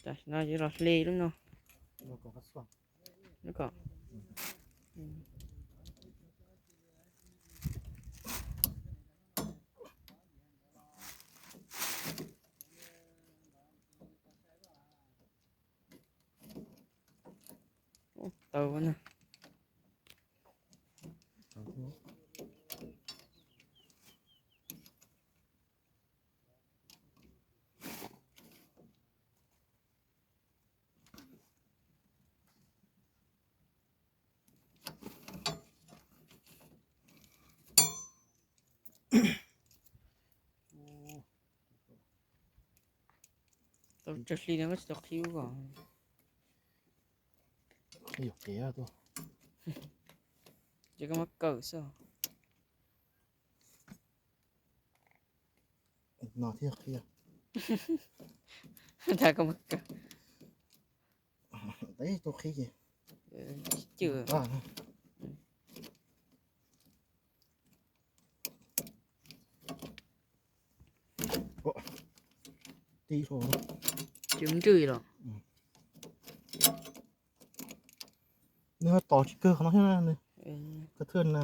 Tam sim no yuav los hle lub no. Lub ko. Ub, tau na. Tau tsawg hli no koj tsis tau qhib ub ko. Yog kev tuaj. Ces koj muab kaw xwb. No thiaj qhib. Tau koj muab kaw. Tau qhib ces. Cwm. Tib, cwm ntswj los. Nws tos tsis kawg qhov no thiab na, kawg thwj na.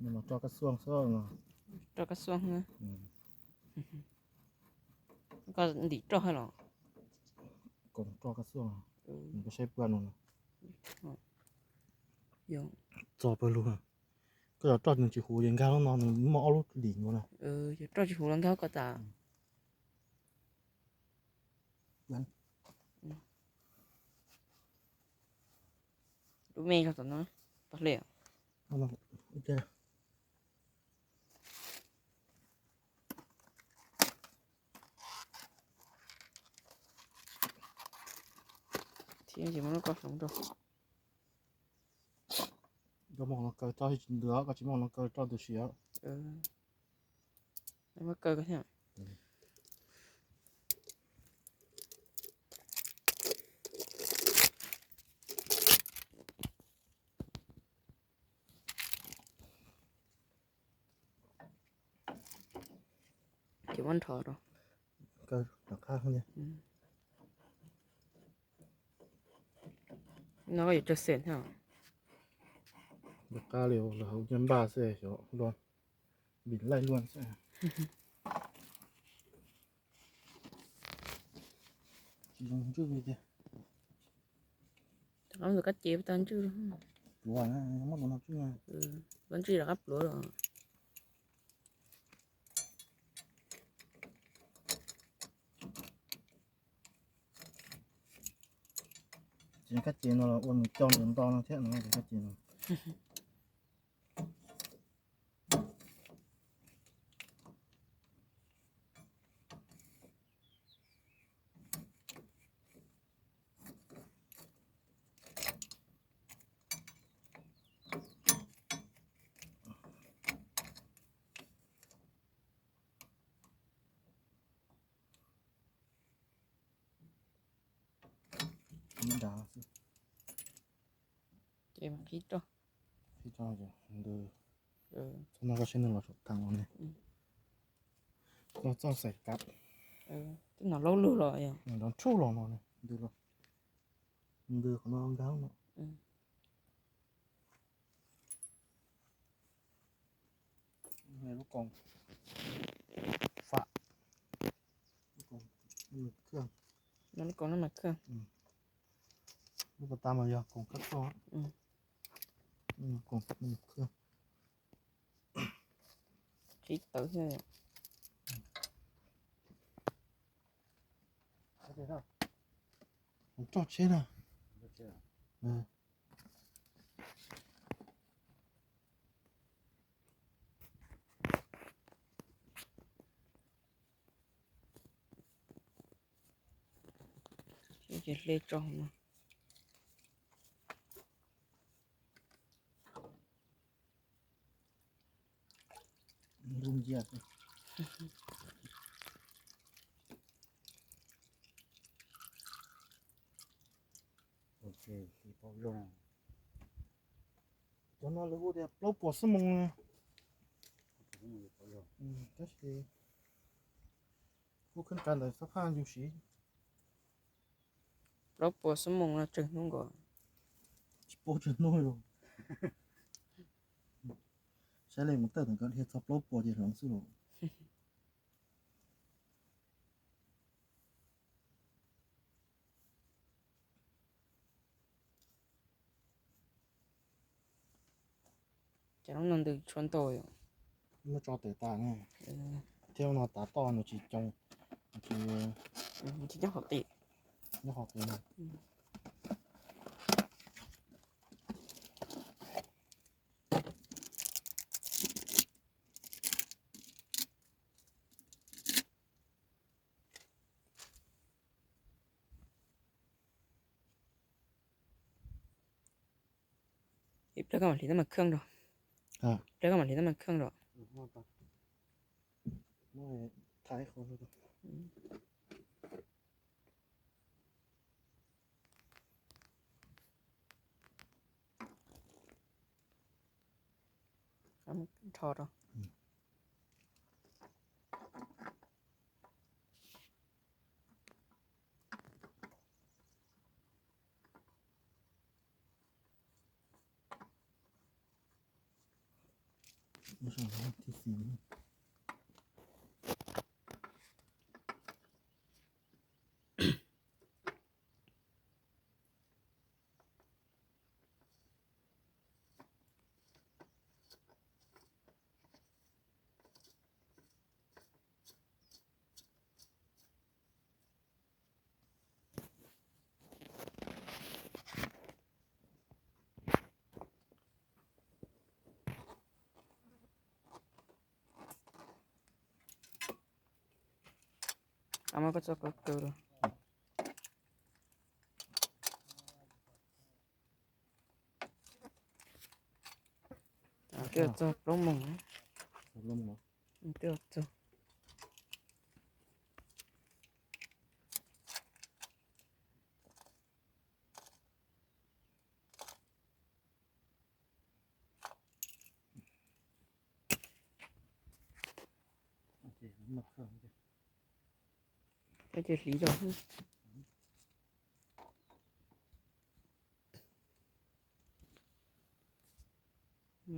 Nws los roj kab xuaj xwb no. Roj kab xuaj na. Koj ntim roj hab los? Koom roj kab xuaj, nws koj saib puas no. Txog pawg lug, koj yog roj nws tsis huv ces nkag lub no nws muaj ob lub lim nkaus na. Yog roj tsis huv los nkag ko tas. Lub me los tom no, pab hle. Thiab ces muab lub ko hloov rau. Koj muab qhov no kaw roj, tsis ntws koj tsis muab qhov no kaw roj ntws siav. Muab kaw ko thiab. Ces muab nrho rau. Kaw rov qab. No koj yuav tsawg xees thiab? Rov qab li lawv hauv nyiaj npaj xwb xyov luag vim laij luag xwb. Tsis zoo ntswj li tiag. Rov qab mus kab ces tau ntswj. Pluav, muab tus no ntswj. Koj ntswj rov qab pluav los. Ces kab ces no los ua nws coj nws nto no thiab no, ces kab ces no. Ces qhib rau. Qhib rau ces ntws. Txhob noj koj saib nws los saum tag no ne. Koj txoj xaim kav. Twb nov laub lug los yog. Nrov ntshuj los no ne, ntws los. Ntws qhov no nkag no. Lub koom fam, lub koom, lub koom no mas kawg. Lub ko tas mas yog koom kab toj, koom khij. Qhib tawv thiab. Roj tsheb na. Ces hle tso no. Ntuj ncia xwb. Cov no lawv hu tias plaub puas xuab moos na. Tab sis kuj kheev qa ntawm xab phaj yus siv. Plaub puas xuab moos no tsawg hnub nkaus? Tsis paub tsawg hnub li. Saib li mus tawm thaum nkawd dhia txog plaub puas ces hloov xwb los. Cov no ntws tshuav ntau yom. Muab tso tes tas ne. Thiab no tav toj nws tsis coo, tsis nyob hauv qis. Nyob hauv qis. Ib pliag koj mam hliv tab mas kheej rau. Ib pliag koj mam hliv tab mas kheej rau. Nrho rau. Muab koj txoj kawg kawg rau. Twb txog plaub moos. Twb txog. Ces hliv rau.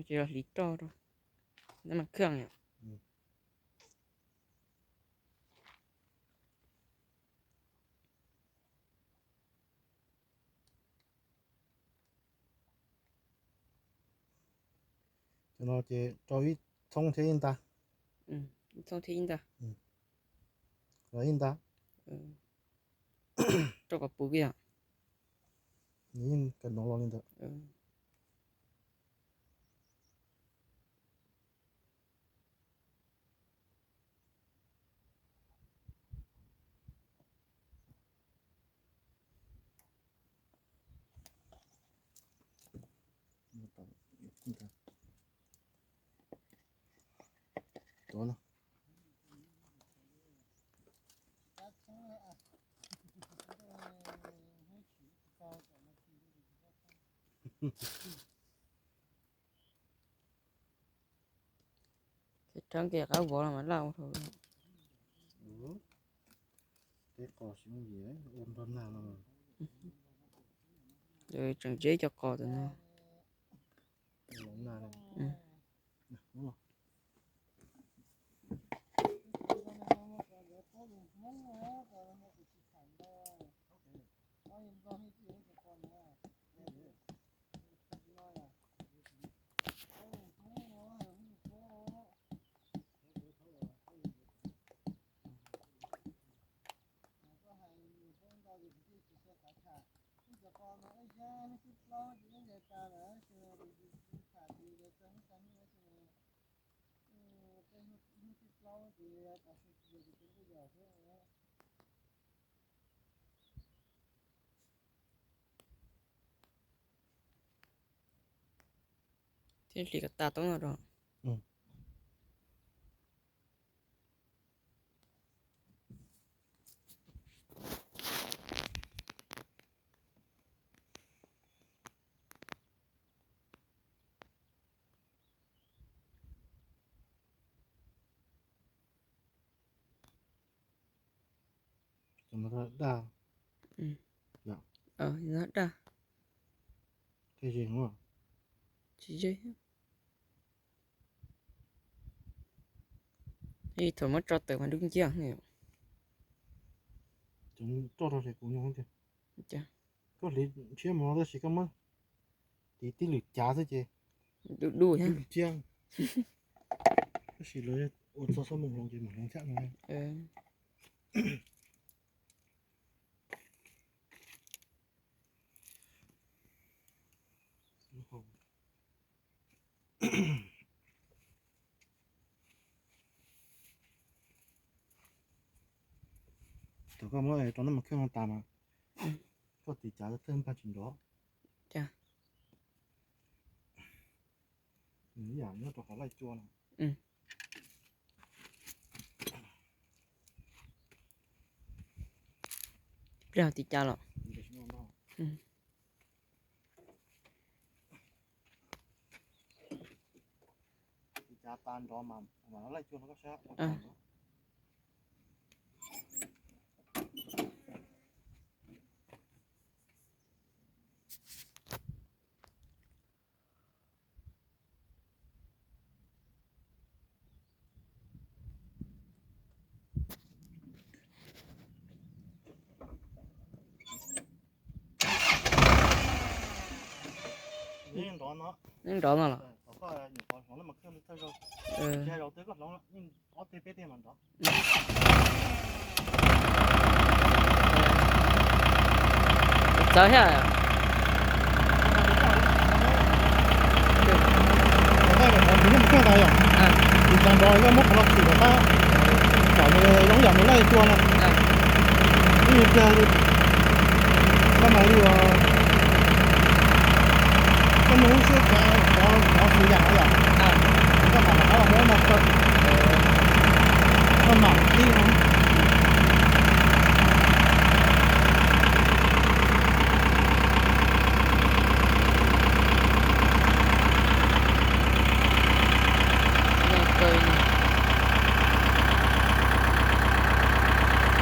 Ces hliv rau rau. Nab mas kheej yom. Cov no ces rau ib thoob thiab ib nta. Ib thoob thiab ib nta. Los ib nta. Rau kom puv kiag. Nws yeej kaw nov los li ntawd. Tuav no. Ces rab nqes qab vov los mas laj ua rau. Teb qos tsis muaj yim ua nrog nag no. Tseem zeb cov qos ntawm no. Thiaj li kom tas tau no rau. Daj. Daj. Tsis ze. Thaum muab tso tawm mas dub nciab. Roj rau ces kuv nyob. Koj hliv ntshiab mus no tab sis koj muab tiv tib lwm cav xwb ces dub dub thiab. Tab sis lawv ua txog xob moo hloov ces mam hloov tshaj no. Thaum koj muab rau nab mas khej no tas mas koj tiv cav thawj npaj tsis nrov. Yam nyob rau qhov laij cua no. Pliag tiv cav los. Tiv cav tas nrov mas laij cua no koj saib. Neb nrov no los. Txawv thiab. Tiv cav nrov yog muab qhov no tsim rov qab, kom nws zoo yam nws laij cua no. Ib tiag li, koj mas li, koj muaj lub siab cav rov rov tsis